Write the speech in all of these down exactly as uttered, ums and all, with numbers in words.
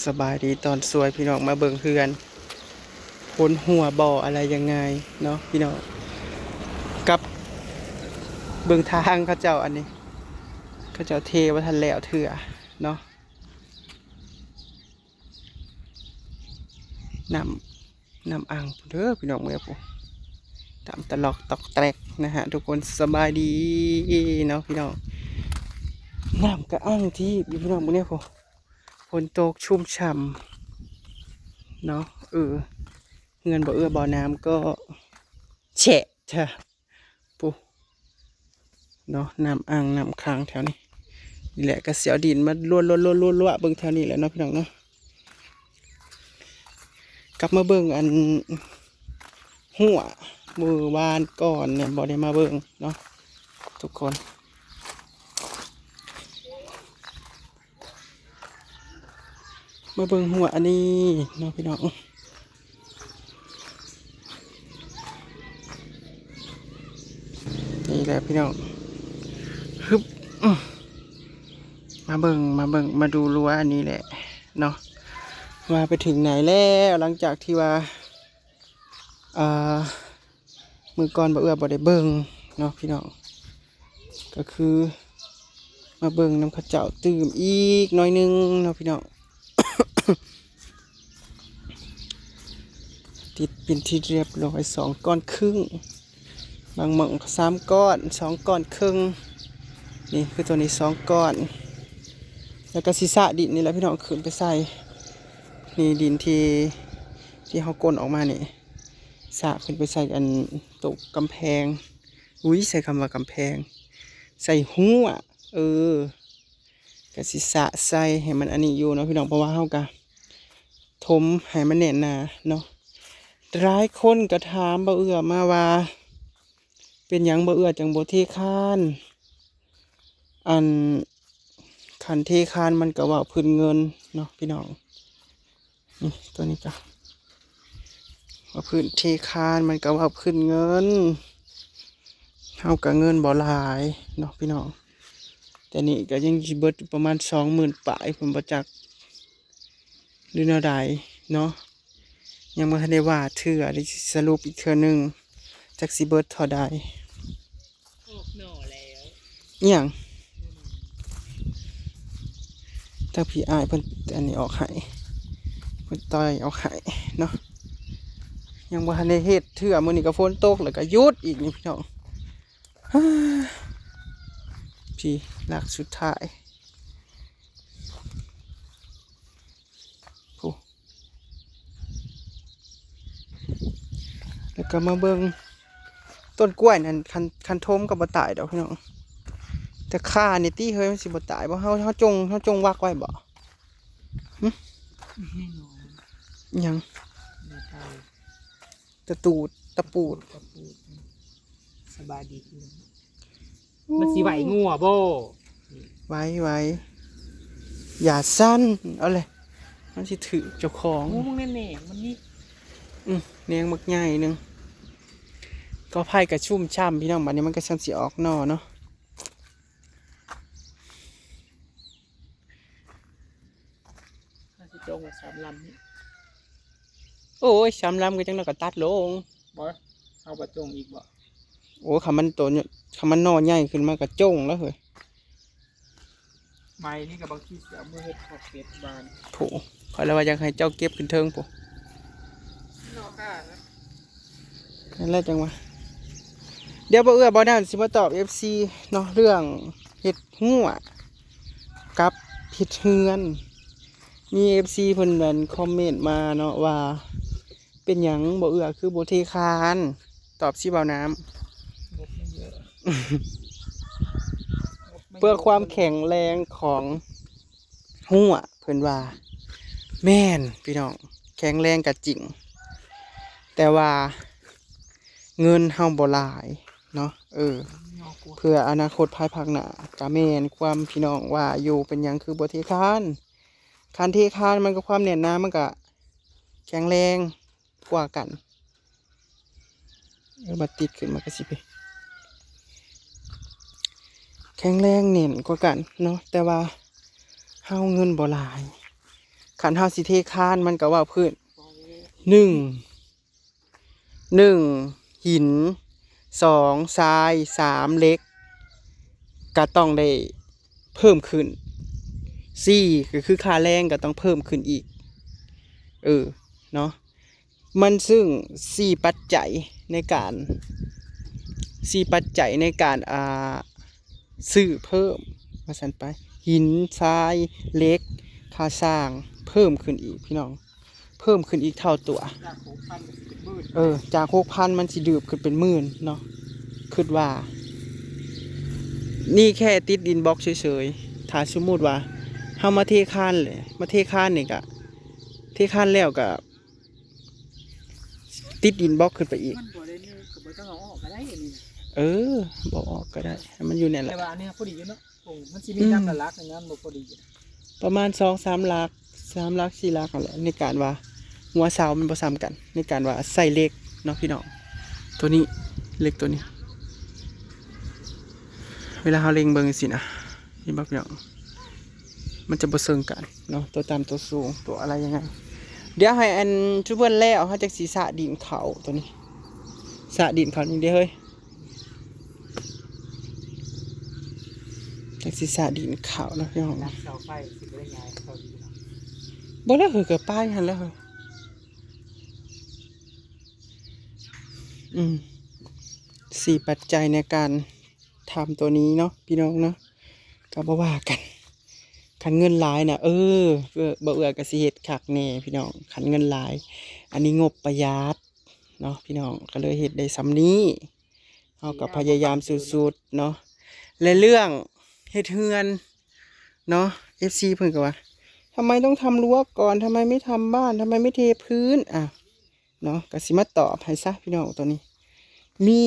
สบายดีตอนสวยพี่น้อง มาเบิ่งเฮือน พ้นหัวบ่ออะไรยังไงเนาะพี่น้อง กับเบิ่งทางเขาเจ้าอันนี้ เขาเจ้าเทบ่ทันแล้วเทื่อเนาะ น้ำ น้ำอ่างพู้นเด้อพี่น้อง เมือผู้ตามตะลอกตอกแตกนะฮะ ทุกคนสบายดีเนาะพี่น้อง น้ำกะอ่างที่อยู่พี่น้อง มื้อนี้ผู้ฝนตกชุ่มฉ่ำเนาะ เออ เฮือนบ่เอื้อบ่น้ำก็แฉะเถอะ ปุ๊เนาะ น้ำอ่างน้ำค้างแถวนี้ นี่แหละ ก็สิเอาดินมาลวดๆๆๆเบิ่งแถวนี้แหละเนาะพี่น้องเนาะ กลับมาเบิ่งอันหัวมื้อวานก่อนเนี่ย บ่ได้มาเบิ่งเนาะทุกคน มาเบิ่งหัวอันนี้เนาะพี่น้อง นี่แหละพี่น้อง ฮึบ อื้อ มาเบิ่ง มาเบิ่ง มาดูรั้วอันนี้แหละเนาะ ว่าไปถึงไหนแล้ว หลังจากที่ว่า อ่า มื้อก่อนบ่เอื้อบ่ได้เบิ่งเนาะพี่น้อง ก็คือ มาเบิ่งนำเขาเจ้าตื่มอีกหน่อยหนึ่งเนาะพี่น้อง ติดเป็นที่เรียบร้อย สองก้อนครึ่ง บางหม่องก็สามก้อน สองก้อนครึ่ง นี่คือตัวนี้สองก้อน แล้วก็สิสะดินนี่แหละพี่น้อง ขึ้นไปใส่ นี่ดินที่ ที่เฮาก้นออกมานี่ สะขึ้นไปใส่อันโต๊ะกำแพง อุ๊ย ใส่คำว่ากำแพง ใส่หัว เออ ก็สิสะใส่ให้มันอันนี้อยู่เนาะพี่น้อง เพราะว่าเฮาก็ถมให้มันแน่นหนาเนาะ หลายคนก็ถามบ่าวเอื้อมาว่า เป็นหยังบ่าวเอื้อจั่งบ่เทคาน อัน คันเทคานมันก็เว้าพื้นเงินเนาะพี่น้อง นี่ตัวนี้ก็เว้าพื้นเทคานมันก็เว้าพื้นเงิน เฮาก็เงินบ่หลายเนาะพี่น้อง แต่นี่ก็ยังสิเบิดอยู่ประมาณสองหมื่นปลาย ผมบ่จัก หรือแนวใดเนาะ ยังบ่ทันได้ว่าเทื่อ เดี๋ยวสิสรุปอีกเทื่อหนึ่ง จักสิเบิดเท่าใด ออกหน่อแล้ว อิหยัง ทางพี่อ้ายเพิ่นอันนี้ออกให้ เพิ่นต่อยออกให้เนาะ ยังบ่ทันได้เฮ็ดเทื่อ มื้อนี้ก็ฝนตก แล้วก็หยุดอีกนี่พี่น้อง พี่ หลักสุดท้าย ผู้ แล้วก็มาเบิ่งต้นกล้วยนั่น คัน คันถมก็บ่ตายดอกพี่น้อง แต่ข่านี่ติเฮ้ย มันสิบ่ตายบ่ เฮา เฮาจง เฮาจงวักไว้บ่ หึ แน่นอน หยัง บ่ตาย ตะตูด ตะปูด ตะปูด สบายดีพี่น้อง มันสิไหวงัวบ่ ไหว ไหว อย่าสั่น เอาเลย มันสิถืกเจ้าของ โอ้ มึงแน่ๆ มันนี่ อืม แหนงบักใหญ่หนึ่ง กอไผ่ก็ชุ่มฉ่ำพี่น้อง บัดนี้มันก็ช่างสิออกหน่อเนาะ น่าสิจงไว้สามลำนี่ โอ้ย สามลำก็จังน้อยก็ตัดลง บ่ เอาบ่จงอีกบ่ โอ้ คันมันโตเนี่ย คันมันหน่อใหญ่ขึ้นมาก็จงแล้วเฮ้ย ไม้นี่ก็บางทีสิเอามือเฮ็ดขอบเขตบ้าน โถ ข้อยละว่าอยากให้เจ้าเก็บขึ้นเทิงพุ้น นอกกล้านะ นั่นแหละจังหวะ เดี๋ยวบ่าวเอื้อบ่าวนั่นสิมาตอบเอฟซีเนาะ เรื่องเฮ็ดหัวกับเฮ็ดเฮือน มีเอฟซีเพิ่นนั่นคอมเมนต์มาเนาะว่า เป็นหยังบ่าวเอื้อคือบ่เทคาน ตอบสิบ่าวน้ำ งบไม่เยอะ งบไม่เยอะ เพื่อความแข็งแรงของหัว เพิ่นว่า แม่นพี่น้อง แข็งแรงก็จริง แต่ว่าเงินเฮาบ่หลายเนาะ เออ เพื่ออนาคตภายภาคหน้า ก็แม่นความพี่น้องว่าอยู่ เป็นหยังคือบ่เทคาน คันเทคานมันก็ความแน่นหนามันก็แข็งแรงกว่ากัน เออ บัดติดขึ้นมาก็สิไป แข็งแรงแน่นกว่ากันเนาะ แต่ว่าเฮาเงินบ่หลาย คันเฮาสิเทคานมันก็เว้าพื้น หนึ่ง หนึ่ง หิน สอง ทราย สาม เหล็ก ก็ต้องได้เพิ่มขึ้น สี่ ก็คือค่าแรงก็ต้องเพิ่มขึ้นอีก เออ เนาะ มันซึ่งสี่ปัจจัยในการ สี่ปัจจัยในการ อ่า ซื้อเพิ่ม ว่าซั่นไป หิน ทราย เหล็ก ค่าสร้าง เพิ่มขึ้นอีกพี่น้อง เพิ่มขึ้นอีกเท่าตัว จากหกพันก็สิเป็นหมื่น เออ จากหกพันมันสิดืบขึ้นเป็นหมื่นเนาะ คิดว่า นี่แค่ติดดินบล็อกเฉยๆ ถ้าสมมุติว่าเฮามาเทคานเลย มาเทคานนี่ก็ เทคานแล้วก็ ติดดินบล็อกขึ้นไปอีก มันบ่ได้นี่ก็บ่ต้องเอาออกก็ได้อันนี้นะ เออ บ่ออกก็ได้ ให้มันอยู่เนี่ยแห แต่ ละ ว่าอันเนี้ยพอดีอยู่เนาะ โอ้ มันสิมี อืม น้ำละลักอย่างนั้นบ่พอดีอยู่ ประมาณสองสามหลัก สามหลัก สี่หลักนั่นแหละ ในการว่าหัวเสามันบ่ซ้ำกัน ในการว่าใส่เหล็กเนาะพี่น้อง ตัวนี้ เหล็กตัวนี้ เวลาเฮาเล็งเบิ่งจั่งซี้นะ เห็นบ่พี่น้อง มันจะบ่เซิงกันเนาะ ตัวต่ำตัวสูง ตัวอะไรยังไง เดี๋ยวให้อันชุบเพิ่นแล้ว เฮาจักสิสะดินเข้าตัวนี้ สะดินเข้านี่เด้อเฮ้ย จักสิสะดินเข้าเนาะพี่น้อง นักเสาไฟสิบ่ได้ย้ายเข้าดีเนาะ บ่แล้วเฮ้ย ก็ป้ายหั่นแล้วเฮ้ย อืม สี่ปัจจัยในการทำตัวนี้เนาะพี่น้องเนาะ ก็บ่ว่ากัน คันเงินหลายน่ะ เออ เออ บ่เอื้อก็สิเฮ็ดคักแน่พี่น้อง คันเงินหลาย อันนี้งบประหยัดเนาะพี่น้อง ก็เลยเฮ็ดได้ส่ำนี้ เฮาก็พยายามสุดๆเนาะ และเรื่องเฮ็ดเฮือนเนาะ เอฟซี เพิ่นก็ว่า ทำไมต้องทำรั้วก่อน ทำไมไม่ทำบ้าน ทำไมไม่เทพื้น อ่ะ เนาะ ก็สิมาตอบให้ซะพี่น้องตัวนี้ มี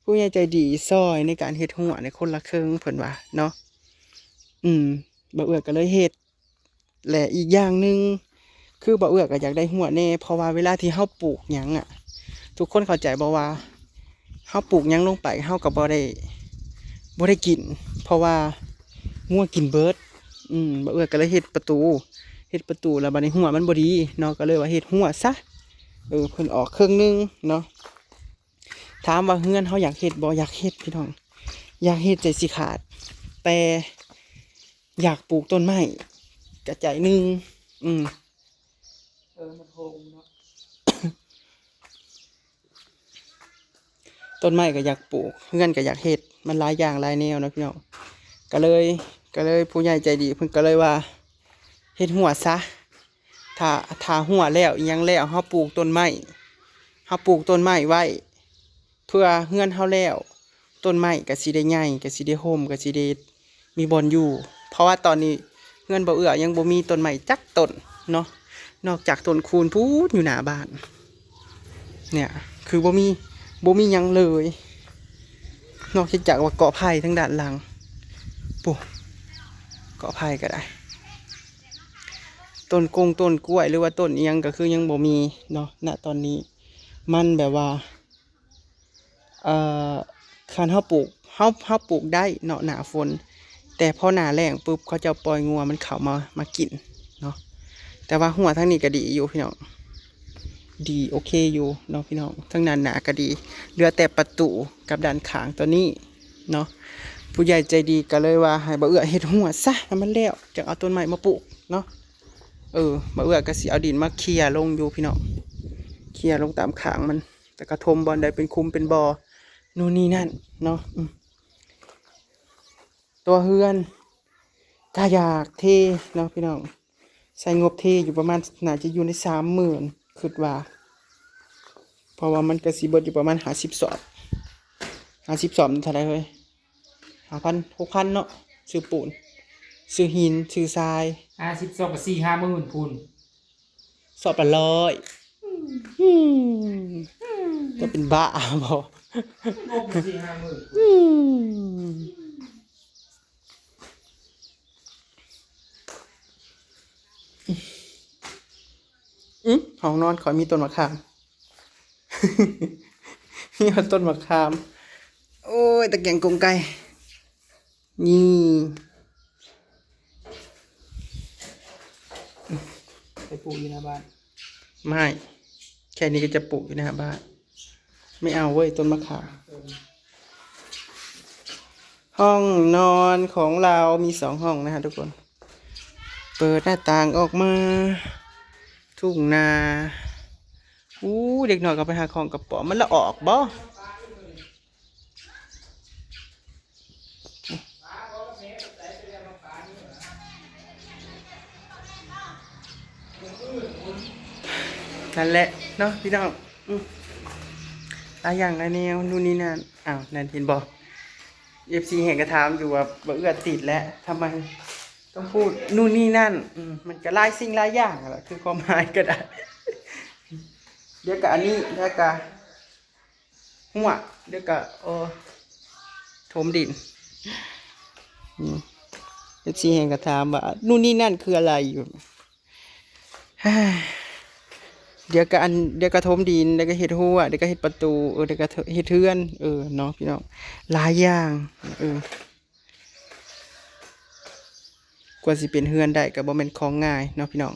ผู้ใหญ่ใจดีซอยในการเฮ็ดรั้วในคนละครึ่งเพิ่นว่าเนาะ อืม บ่าวเอื้อก็เลยเฮ็ด และอีกอย่างหนึ่ง คือบ่าวเอื้อก็อยากได้รั้วแน่ เพราะว่าเวลาที่เฮาปลูกหยังอะ ทุกคนเข้าใจบ่ว่า เฮาปลูกหยังลงไป เฮาก็บ่ได้ บ่ได้กิน เพราะว่างัวกินเบิด อืม บ่าวเอื้อก็เลยเฮ็ดประตู เฮ็ดประตูแล้วบัดนี้รั้วมันบ่ดีเนาะ ก็เลยว่าเฮ็ดรั้วซะ เออ เพิ่นออกครึ่งหนึ่งเนาะ ถามว่าเฮือนเฮาอยากเฮ็ดบ่ อยากเฮ็ดพี่น้อง อยากเฮ็ดใจสิขาด แต่อยากปลูกต้นไม้กะใจหนึ่ง อืม เออ มันโฮมเนาะ ต้นไม้ก็อยากปลูก เฮือนก็อยากเฮ็ด มันหลายอย่างหลายแนวเนาะพี่น้อง ก็เลย ก็เลยผู้ใหญ่ใจดีเพิ่นก็เลยว่า เฮ็ดรั้วซะ ถ้า ถ้ารั้วแล้วอิหยังแล้ว เฮาปลูกต้นไม้ เฮาปลูกต้นไม้ไว้ เพื่อเฮือนเฮาแล้ว ต้นไม้ก็สิได้ใหญ่ ก็สิได้โฮม ก็สิได้มีบ่อนอยู่ เพราะว่าตอนนี้เฮือนบ่าวเอื้อยังบ่มีต้นไม้จักต้นเนาะ นอกจากต้นคูนพู้นอยู่หน้าบ้าน เนี่ย คือบ่มี บ่มีหยังเลย นอกจากว่าเกาะไผ่ทางด้านหลัง ปุ๊ เกาะไผ่ก็ได้ ต้นกงต้นกล้วย หรือว่าต้นอิหยังก็คือยังบ่มีเนาะ ณ ตอนนี้ มันแบบว่า เอ่อ คันเฮาปลูก เฮา เฮาปลูกได้เนาะ หน้าฝน แต่พอหน้าแล้งปุ๊บ เขาเจ้าปล่อยงัวมันเข้ามา มากินเนาะ แต่ว่ารั้วทางนี้ก็ดีอยู่พี่น้อง ดีโอเคอยู่เนาะพี่น้อง ทางด้านหน้าก็ดี เหลือแต่ประตูกับด้านข้างตัวนี้เนาะ ผู้ใหญ่ใจดีก็เลยว่าให้บ่าวเอื้อเฮ็ดรั้วซะ ให้มันแล้ว จั่งเอาต้นไม้มาปลูกเนาะ เออ บ่าวเอื้อก็สิเอาดินมาเคลียร์ลงอยู่พี่น้อง เคลียร์ลงตามข้างมัน แต่กะถมบ่อนใดเป็นคุมเป็นบ่อ นู่นนี่นั่นเนาะ อืม ตัวเฮือนก็อยากเทเนาะพี่น้อง ใส่งบเทอยู่ประมาณ น่าจะอยู่ในสามหมื่น คิดว่า เพราะว่ามันก็สิเบิดอยู่ประมาณห้าสิบสอบ ห้าสิบสอบเท่าไหร่เฮ้ย ห้าพัน หกพันเนาะ ซื้อปูน ซื้อหิน ซื้อทราย ห้าสิบสอบก็สี่ห้าหมื่นพู้น สอบละร้อย อืม จะเป็นบ้าบ่ งบสี่ห้าหมื่น อืม อืม ห้องนอนข้อยมีต้นมะขาม มีฮอดต้นมะขาม โอ้ย ตะแกรงกรงไก่ นี่ ไปปลูกอยู่หน้าบ้าน ไม่ แค่นี้ก็จะปลูกอยู่หน้าบ้าน ไม่เอาเว้ย ต้นมะขาม ห้องนอนของเรามีสองห้องนะฮะทุกคน เปิดหน้าต่างออกมา ทุ่งนา อู้ เด็กน้อยก็ไปหาของกระป๋อม มันละออกบ่ นั่นแหละเนาะพี่น้อง อืม หลายอย่างหลายแนว นู่นนี่นั่น อ้าว นั่นเห็นบ่ เอฟซี แห่งก็ถามอยู่ว่า บ่เอื้อติดแล้ว ทำไมต้องพูดนู่นนี่นั่น อืม มันก็หลายสิ่งหลายอย่างอะแหละ คือความหมายก็ได้ เดี๋ยวก็อันนี้ เดี๋ยวก็ หัว เดี๋ยวก็ เออ ถมดิน อืม เอฟซี แห่งก็ถามว่า นู่นนี่นั่นคืออะไรอยู่ เดี๋ยวก็อัน เดี๋ยวก็ถมดิน เดี๋ยวก็เฮ็ดหัว เดี๋ยวก็เฮ็ดประตู เออ เดี๋ยวก็เฮ็ดเฮือน เออ เนาะพี่น้อง หลายอย่าง เออ กว่าสิเป็นเฮือนได้ก็บ่แม่นของง่ายเนาะพี่น้อง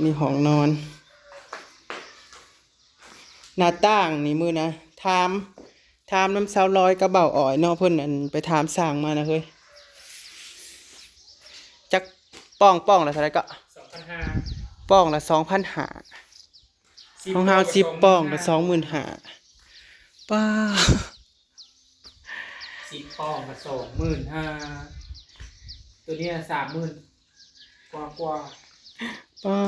นี่ห้องนอน หน้าต่างนี่มื้อนะ ถาม ถามนำสาวลอยกับบ่าวอ้อยเนาะ เพิ่นอันไปถามช่างมานะเฮ้ย จักป่อง ป่องละเท่าไหร่ก็ สองพันห้า ป่องละสองพันห้า สิบ ของเฮา ป่อง สิบป่องก็ สองหมื่นห้า สองหมื่นห้า ป้า สิบป่องก็สองหมื่นห้า ตัวเนี้ยสามหมื่นกว่ากว่า ป้า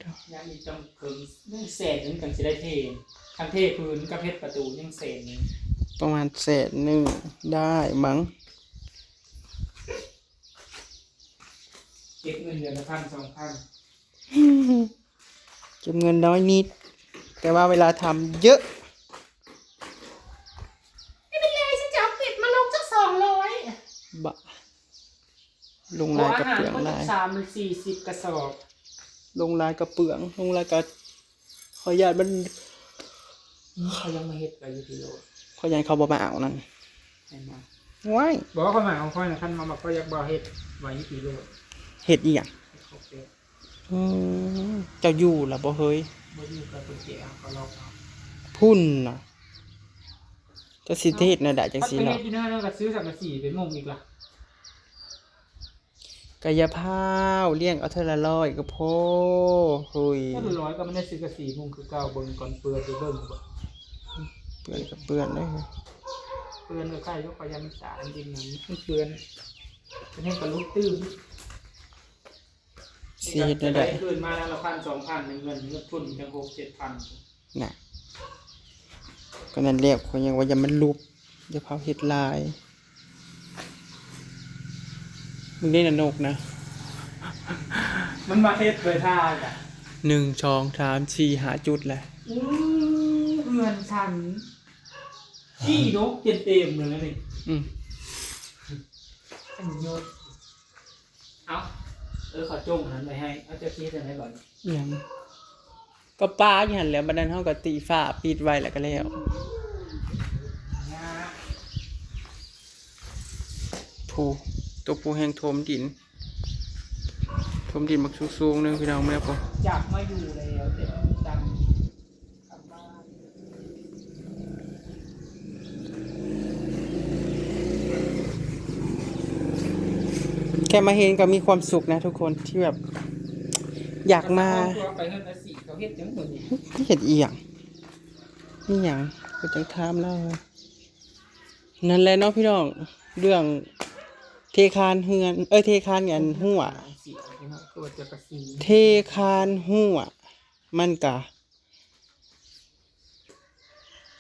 ด ยังอีกตั้งเกิน ยังแสนหนึ่งจั่งสิได้เท คันเทพื้นกับเฮ็ดประตูยังแสนหนึ่ง ประมาณแสนหนึ่งได้มั้ง เก็บเงินเดือนละพันสองพัน เก็บเงินน้อยนิด แต่ว่าเวลาทำเยอะ ไม่เป็นไร ฉันจะเอาเป็ดมาลงสักสองร้อย บะ ลงลายกระเปือง เพราะอาหารเขาจะ ลาย สามหรือสี่สิบกระสอบ ลงลายกระเปือง ลงลายกระ ขออนุญาตมัน เขายังมาเฮ็ดไปอยู่ที่โลด ขออนุญาตเขาบ่มาเอานั่น เห็นบ่ ว้าย บอกว่าเขามาเอาข้อยนะ คันมาบอกเขาอยากบ่เฮ็ดไว้อยู่ที่โลด เฮ็ดอีหยัง เขาเป็น อืม เจ้าอยู่ล่ะบ่เฮ้ย บ่อยู่กับเพิ่นแจกเอาก็ลองเอา พุ่นน่ะ เจ้าสิเฮ็ดแนวใดจั่งซี้เนาะ ถ้าไปเฮ็ดอยู่นั่นแล้วก็ซื้อสังกะสีไปมุงอีกล่ะ ก็อย่าพาว เลี้ยงเอาเทื่อละร้อยก็พอ เฮ้ย เทื่อละร้อยก็ไม่ได้ซื้อกะสีมุงคือเก่า เบิ่งก่อนเปื่อนไปเบิ่งบ่ เปื่อนก็เปื่อนเลย เปื่อนก็ใครยกพยายามตาอันดินนั้นมันเปื่อน อันนี้ก็ลุกตื้ม สิเฮ็ดแนวใด คืนมาแล้วละพันสองพัน เงิน เงินทุนจังหกเจ็ดพัน น่ะ ก็นั่นแหละ ข้อยยังว่าอย่ามันลุบ อย่าพาเฮ็ดหลาย มึงได้นะนกนะ มันมาเฮ็ดเลยท่าจ้ะ หนึ่ง สอง สาม สี่ ห้าจุดแหละ อู้ เฮือนฉัน ขี้นกเต็มๆเลยนะนี่ อืม อันนี้ยก เอ้า เออ เขาจงอันนั้นไว้ให้ เอาเจ้าคิดอะไรก่อน อิหยัง ก็ปาอยู่หั่นแหล้ว บัดนั้นเฮาก็ตีฝ้าปิดไว้แล้วก็แล้ว ผู้ ตัวผู้แห่งถมดิน ถมดินบักสูงๆ นึงพี่น้อง แม่นบ่ อยากมาอยู่แล้ว แต่ต้องตัง แค่มาเห็นก็มีความสุขนะทุกคนที่แบบ อยากมา ไปเฮือนภาษีเขาเฮ็ดจังหวะนี้ เฮ็ดอีหยัง มีหยังก็จังถามลาว นั่นแหละเนาะพี่น้อง เรื่องเทคานเฮือน เอ้ย เทคานอันหัว เทคานหัว มันกะ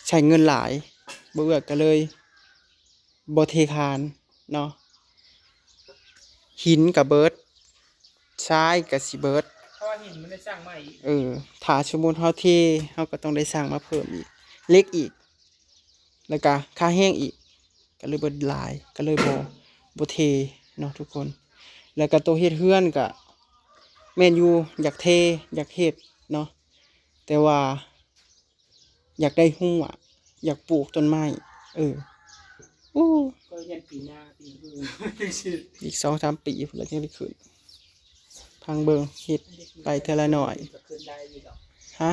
ใช้เงินหลาย บ่เอื้อก็เลย บ่เทคานเนาะ หินก็เบิด ทรายก็สิเบิด เพราะว่าหินมันได้สร้างใหม่อีก เออ ถ้าสมมุติเฮาเท เฮาก็ต้องได้สร้างมาเพิ่มอีก เหล็กอีก แล้วก็ค่าแรงอีก ก็เลยเบิดหลาย ก็เลยบ่ บ่เทเนาะทุกคน แล้วก็ตัวเฮ็ดเฮือนก็ แม่นอยู่ อยากเท อยากเฮ็ดเนาะ แต่ว่า อยากได้หัว อยากปลูกต้นไม้ เออ อู้ ก็ยันปีหน้าปีอื่นจังซี่ อีกสองสามปีพุ้นละจั่งได้ขึ้น พังเบิ่งเฮ็ดไปเทื่อละหน่อย ก็ขึ้นได้อยู่ดอก ฮะ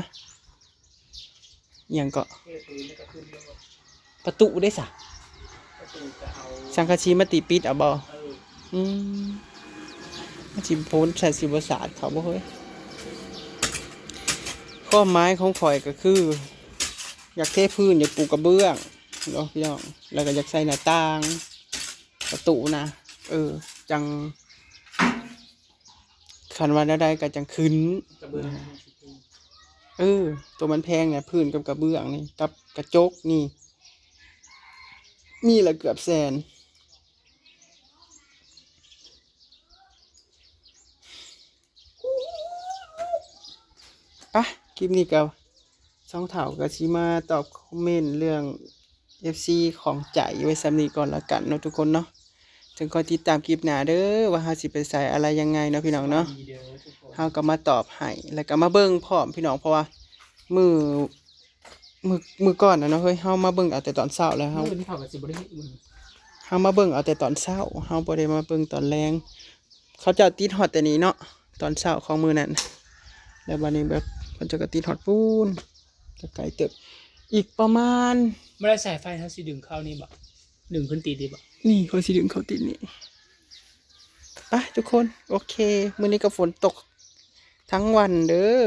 อิหยังก็ เทพื้นแล้วก็ขึ้นโลด ประตูได้สะ ประตูก็เอา สังกะสีมาตีปิดเอาบ่ เออ อืมมันสิโพ้นใส่สิบ่สาดเขาบ่เฮ้ย ความหมายของข่อยก็คือ อยากเทพื้น อยากปูกระเบื้องเนาะพี่น้อง แล้วก็อยากใส่หน้าต่าง ประตูนะ เออ จั่ง คันว่าแนวใดก็จั่งขึ้น กระเบื้อง เออ ตัวมันแพงเนี่ย พื้นกับกระเบื้องนี่ กับกระจกนี่ มีละเกือบแสน ปะ คลิปนี้ก็สองเฒ่าก็สิมาตอบคอมเมนต์เรื่อง เอฟซี ข้องใจไว้ส่ำนี้ก่อนละกันเนาะทุกคนเนาะ จั่งคอยติดตามคลิปหน้าเด้อ ว่าเฮาสิไปไสอะไรยังไงเนาะพี่น้องเนาะ ดีเด้อทุกคน เฮาก็มาตอบให้ แล้วก็มาเบิ่งพร้อมพี่น้อง เพราะว่ามื้อ มื้อ มื้อก่อนน่ะเนาะเฮ้ย เฮามาเบิ่งเอาแต่ตอนเช้าแล้ว เฮา มื้อนี้เขาก็สิบ่ได้เฮ็ดมื้อ เฮามาเบิ่งเอาแต่ตอนเช้า เฮาบ่ได้มาเบิ่งตอนแลง เขาเจ้าติดฮอดแต่นี้เนาะ ตอนเช้าของมื้อนั้น แล้วบัดนี้แบบเขาเจ้าก็ติดฮอดปู้น ก็ไกลเติบ อีกประมาณ บ่ได้สายไฟเฮาสิดึงเข้านี่บ่ ดึงขึ้นติดนี่บ่ นี่เขาสิดึงเขาติดนี่ ไปทุกคน โอเค มื้อนี้ก็ฝนตกทั้งวันเด้อ